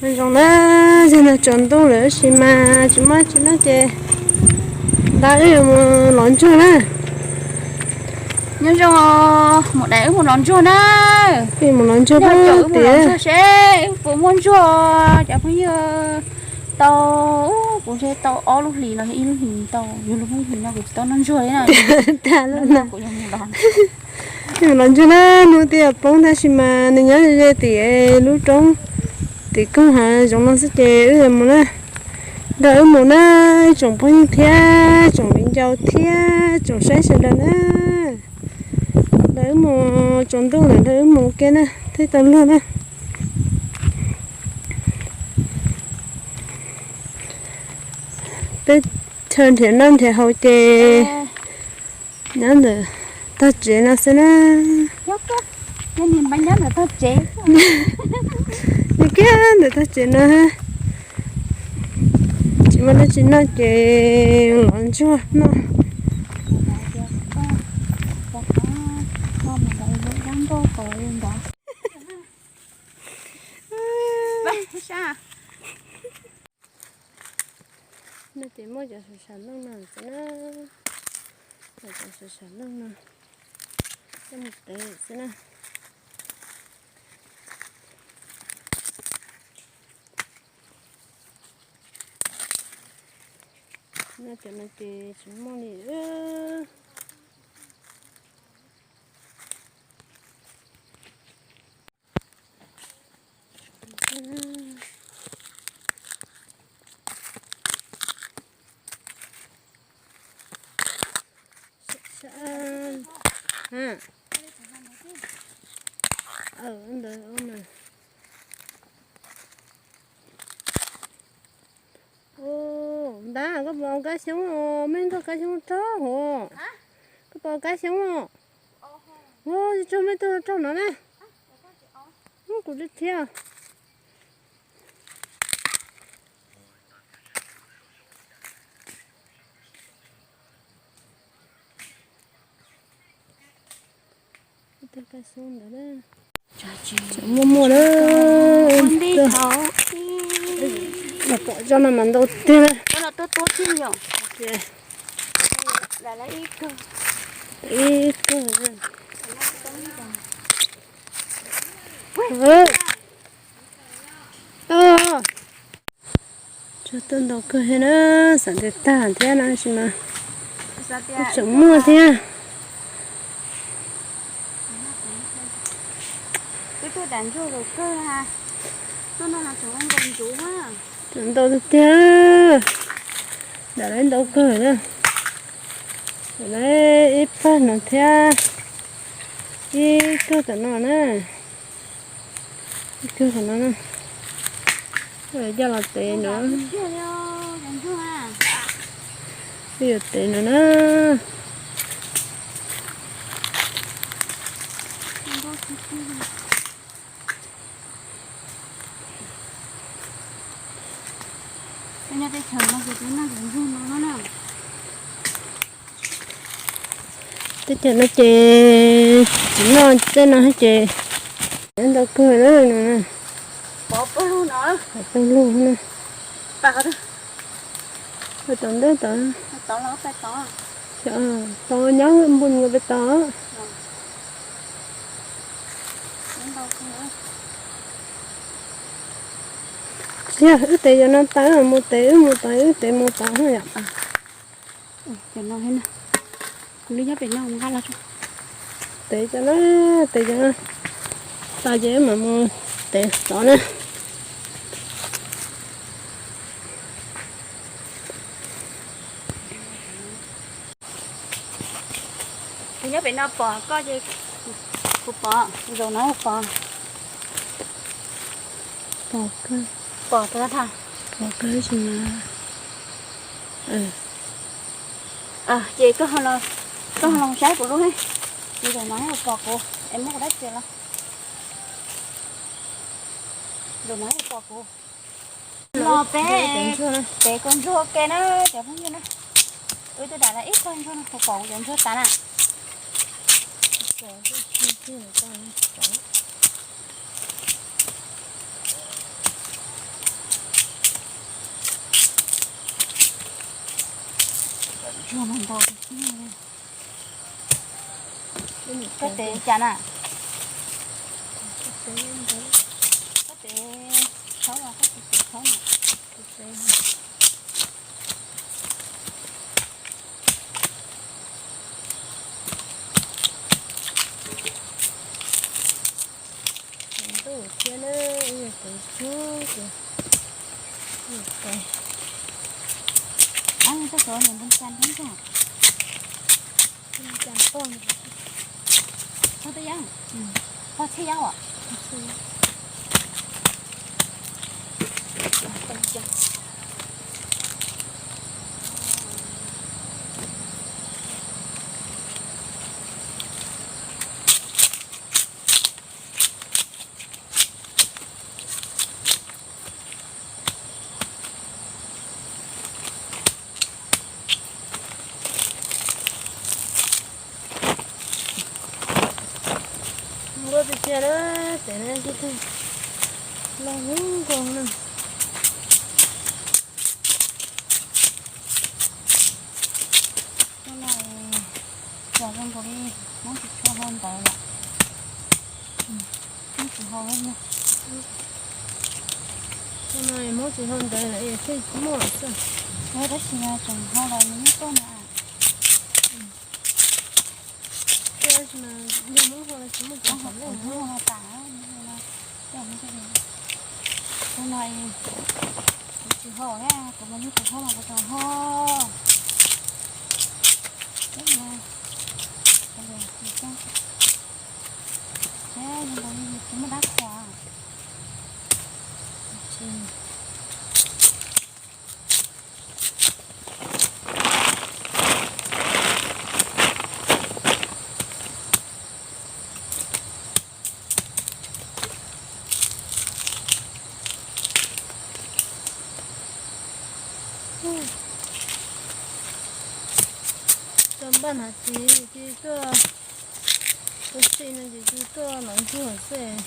Nyob zoo na, yog no tsaus ntuj lawm tab sis mas tsis muaj tsis noj ces nta wb mus lov ntsuag na. Nyob zoo, mus dais wb mus lov ntsuag na. Wb mus lov ntsuag na, wb mus lov ntsuag seb wb puas muaj ntsuag cov phooj ywg. Tau, kuv ntshe tau ob lub hlis los ib lub hlis tau, yog lub hlis no kuv tsis tau noj ntsuag li na. Kuv yog mus lov ntsuag na, hnub twb yuav poob tab sis mas nws nyob ze tim lub roob tim koog hav zoov no xwb ces wb yuav mus na. Nrog wb mus na, tsoom phooj ywg thiab tsoom viv ncaus thiab tsoom saib sawv daws na. Nrog wb mus, tsaus ntuj lawm nrog wb mus ua ke na, thiaj tau luag na. Peb chaw nrhiav noj nrhiav haus ces nyob ntawm tog tsev no xwb na. Nyob kiag ntawm tog tsev no, tsis muaj dab tsi noj ces lov ntsuag noj. No ces muaj cov sam sam looj no xwb na, cov sam sam looj no coj mus tev xwb na. No cov no ces tsis muaj li. Ntab, koj puas ua kab xyoob os? Mej nkag kab xyoob raug hov. Koj puas ua kab xyoob os? Ua tsuag mej tuaj raug no na. Kuv thiab. Muaj muaj na. Los pom zoj no mas ntau tiag na. Ib kawg. Tsuag tuaj ntau kawg thiab na, xav tias tag thiab no tab sis mas kuj tseem muaj thiab. Tseem ntau tiag tiag. Dam lawv ntau kawg na. Dam lawv ib pawg no thiab, ib kawg tom no na. Ib kawg tom no na. Coj los tev no. Wb yuav tev no na. Nyob teb chaws no ces tsis noj cov ntsuag no na. Teb chaws no ces tsis noj tej no ces ntau kawg na. Pov pawg lug no. Pov pawg lug na. Pais tom ntej tod. Tod nyob npun nkaus pem tod. Tsis yog, wb tev cov no tas, mus tev, wb mus tod, wb tev mus tod yom. Cov no, kuv nyob pem no nqa los. Tev cov no, tev cov no tas ces wb mam mus tev tod na. Kuv nyob pem no pom koj ces kuv pom, zaum no pom. Pom kawg. Pom tag, pom kawg tsis mas. Ces koj ho los saib kuv lub, zaum no pom kuv es muab kuv dab tsi los. Zaum no pom kuv. Los peb tev kua ntsuag ua ke na cov phooj ywg na. Wb twb dam lawv ib kua ntsuag no, kuv pom kuv cov ntsuag tas na. Kuv, kuv, kuv, kuv, kuv, kuv, kuv, kuv, kuv, Tsuag mas ntau tiag tiag. Koj tes cas na? Koj tes thaub, koj tes thaub na. Ntuj thiab na, ib yam tus xub ces tes. Ab, koj cov niam npun cas thiab ntag? Cas pog, pog twb yab, pog txhij yab os. Nkuaj tiag tiag na, tes na, tib tug loj lub nkaus na. Hnub no cas zoo nkaus li muab tsis tshua hau ntawd lawm. Muab tsis hau lawm. Hnub no muab tsis hau ntawd lawm es thiaj muaj xwb. Tab sis mas tseem hau los nws yeej tuaj na. Tab sis mas yog muab hau los tsis muaj cov hau lawm, muab hau tas. Hnub no kuv tsis hau thiab, kuv mas yog tus hau mas kuv tseem hau. Tsis muaj dab qhuas. Tuaj npaj hnav txiv ces tuaj, tuaj si no ces tuaj los ntsuag xwb.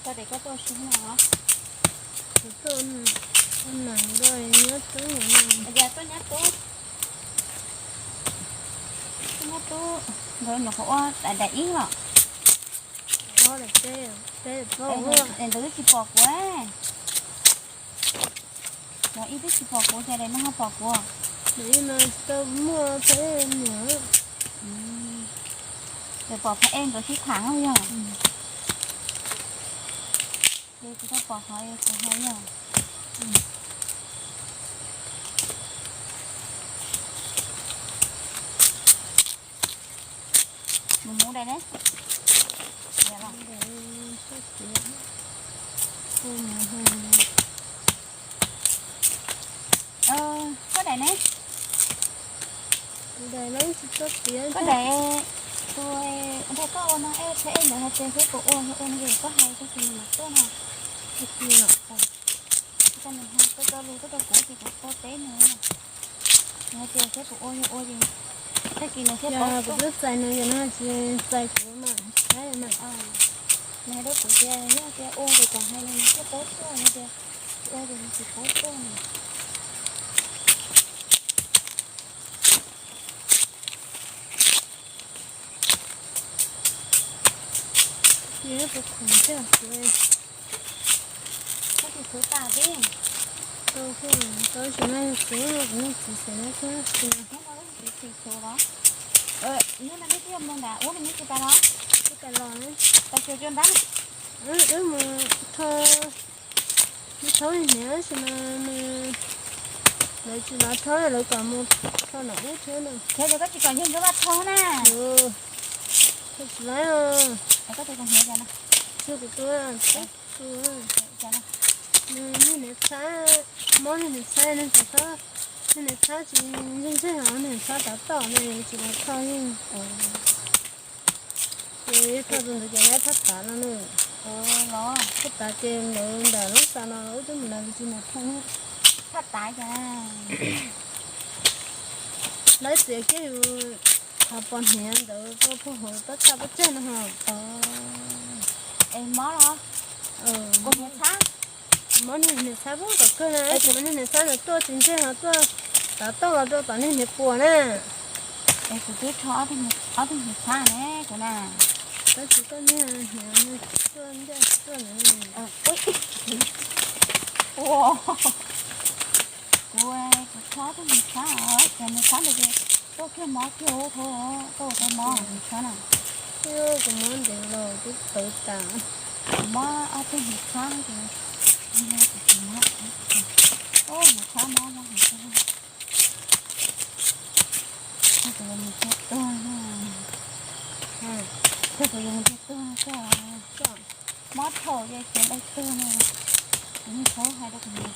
Koj tes koj tuaj si no los? Kuv tuaj, tuaj nag nrog nyab tub no. Yog tuaj nyab tub, tuaj nyab tub, nkawd nyuam qhuav ua daim ib los. Ntawd twb tsis pom kuv. Cov ib twb tsis pom kuv ces daim no ho pom kuv. Daim ib no tsis tau muaj phab ej nws. Ces pom phab ej nkawd sib tham yog. Ces kuv tau pom qhov kuv hais yog. Mus mus daim ne. Koj daim ne? Koj daim, tus ntawm koj ua no eb, phab ej ntawd hais tias seb puas ua, ua no ces koj hais tag kis nws mam tuaj no. Tag kis no, koj cov lus tuaj rau kuv ces kuv tau teb nws. Nws hais tias seb puas ua, yog ua ces tag kis nws thiaj paub tuaj. Kuv twb txais nws ces nws tsis txais kuv mas saib mas. Nws hais rau kuv tias yog tias ua ces kom hais nws thiaj paub tuaj, yog tias tsis ua ces nws tsis paub tuaj. Ces puas khoom thiab kuv. Koj tsis khuv tas tib. Tau, tau sim no yog kuv, kuv nej txiv xav na thiab tsis. Hnub no leej txiv tsis khuv los? Hnub no nej twb yog mus nram ub, nej tsis pais los? Tsis pais los na. Pais tsuas cuag nrab. Wb mus tho, mus thaub hniav tab sis mas lawv tsis lav thaub, lawv kom mus tho nram ub thiab no. Thiab ces koj tsis kom yawg Ntsuab Vaj thaub na. Thaub tsis laib os. Koj tus hniav cas no? Tsis kuv tus, tus, nws niag hniav txhab, mob niag hniav txhab, nws txhob, niag hniav txhab tsis ntseeg ntseeg os, niag hniav txhab tav tom no tsis lav thaub yeej. Ces yog thaub tus ntawd ces laib phab tav no na. Phab tav ces ntawd nram lub xav no wb twb mus nram tsis mus thaub. Phab tav cas? Laib txiav kiag yus qhov pos hniav ntawd rau puag hauv tab tshaj pab tseg no ho. Es mob los? Kuv hniav txhab. Mob niag hniav txhab pub tom kawg na, tab sis mas niag hniav txhab ntawd tuaj tsis ntseeg ho tuaj Tav toj los rau tom nej hniav puas na. Es kuv twb rho ob tug hniav txhab ne kuv na. Tab sis koj niag hniav tuaj ncaj tuaj na. Ua, kuv, kuv rho ob tug hniav txhab os, ces hniav txhab ntawd ces tuaj kiag mob kiag ua tau, tuaj ua tau mob hniav txhab na. Kuv mob ntev los twb tawv tas. Kuv mob ob tug hniav txhab ces, kuv mob, hniav txhab mob mob hniav txhab. Kuv yuav mus thiab tuag na. Kuv yuav mus thiab tuag na koj. Mob thaum ces ceev dai tuag na. Kuv yeej txhob hais rau kuv niam,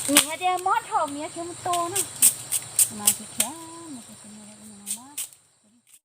niam hais tias mob thaum miv tsis mus tua na. Kuv mas tsis khiav.